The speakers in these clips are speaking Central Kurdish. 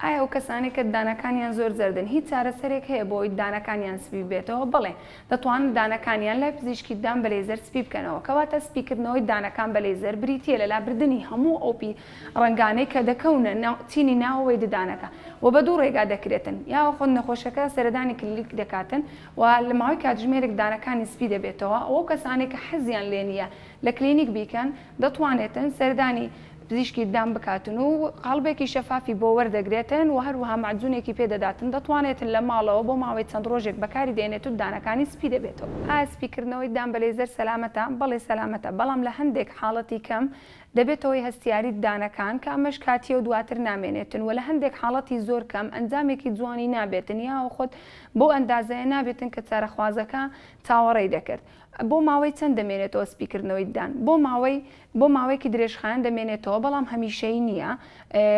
ئایا ئەو کەسانەی کە ددانەکانیان زۆر زەردن هیچ چارەسەرێک هەیە بۆ ئەوەی ددانەکانیان سپی ببێتەوە؟ بەڵێ، دەتوانن ددانەکانیان لای پزیشکی ددان بە لەیزەر سپی بکەنەوە. کەواتە سپیکردنەوەی ددانەکان بە لەیزەر بریتییە لە لابردنی هەموو ئەو پی ڕەنگانەی کە دەکەونە ناو چینی ناوەوەی ددانەکە و بە دوو ڕێگا دەکرێتن یاخود نەخۆشەکە سەردانی کلینیک دەکاتن و لە ماوەی کاتژمێرێک ددانەکانی سپی دەبێتەوە و ئەو کەسانەی کە حەزیان لێ نییە لە کلینیک بیکەن دەتوانێتن سەردانی پزیشکی ددان بکاتن و قاڵبێکی شەفافی بۆ وەردەگرێتن و هەروەها مەعجونێکی پێ دەداتن دەتوانێتن لە ماڵەوە بۆ ماوەی چەند ڕۆژێک بەکاری دێنێت و ددانەکانی سپی دەبێتەوە. ئایا سپیکردنەوەی ددان بە لەیزەر سەلامەتە؟ بەڵێ سەلامەتە، بەڵام لە هەندێک حاڵەتی کەم دەبێتە هۆی هەستیاری ددانەکان کە ئەمەش کاتییە و دواتر نامێنێتن و لە هەندێک حاڵەتی زۆر کەم ئەنجامێکی جوانی نابێتن یاخود بەو ئەندازەیە نابێتن کە چارەخوازەکە چاوەڕێی دەکرد. بۆ ماوەی چەند دەمێنێتەوە سپیکردنەوەی ددان؟ بۆ ماوەی بۆ ماوەیەکی درێژخایەن دەمێنێتەوە بەڵام هەمیشەیی نییە،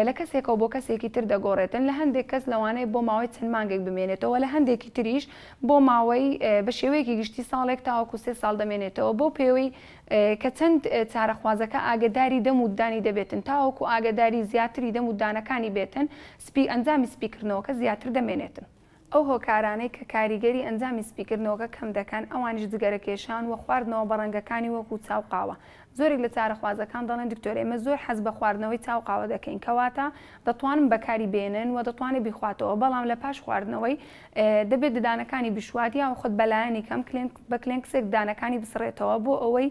لە کەسێکەوە بۆ کەسێکی تر دەگۆڕێتن، لە هەندێک کەس لەوانەیە بۆ ماوەی چەند مانگێک بمێنێتەوە، لە هەندێکی تریش بۆ ماوەی بە شێوەیەکی گشتی ساڵێک تاوەکو سێ ساڵ دەمێنێتەوە، بەو پێوەی کە چەند چارەخوازەکە ئاگەداری دەم و ددانی دەبێتن تاوەکو ئاگەداری زیاتری دەم و ددانەکانی بێتن سپی ئەنجامی سپیکردنەوەکە زیاتر دەمێنێتن. ئەو هۆکارانەی کە کاریگەری ئەنجامی سپیکردنەوەکە کەم دەکەن ئەوانیش جگەرەکێشان و خواردنەوە بە ڕەنگەکانی وەکو چا و قاوە. زۆرێک لە چارەخوازەکان دەڵێن دکتۆر ئێمە زۆر حەز بە خواردنەوەی چا و قاوە دەکەین کەواتە دەتوانن بەکاری بێنن و دەتوانێت بیخواتەوە بەڵام لە پاش خواردنەوەی دەبێت ددانەکانی بشوات یاخود بەلایەنی کەم بە کلێنکسێک ددانەکانی بسڕێتەوە بۆ ئەوەی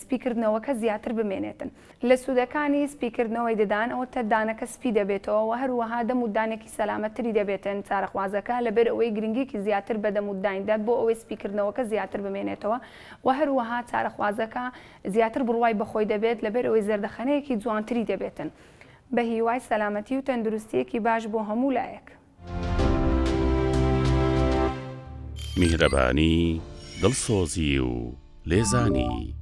سپیکردنەوەکە زیاتر بمێنێتن. لە سوودەکانی سپیکردنەوەی ددان ئەوەتە دانەکە سپی دەبێتەوە و هەروەها دەم و دانێکی سەلامەتتری دەبێتن چارەخوازەکە لەبەر ئەوەی گرنگیەکی زیاتر بە دەم و دانی دات بۆ ئەوەی سپیکردنەوەکە زیاتر بمێنێتەوە و هەروەها چارەخوازەکە زیاتر بڕوای بەخۆی دەبێت لەبەر ئەوەی زەردەخەنەیەکی جوانتری دەبێتن بە هیوای سەلامەتی و تەندروستیەکی باش بۆ هەموو لایەک. میهرەبانی، دڵسۆزی و لێزانی.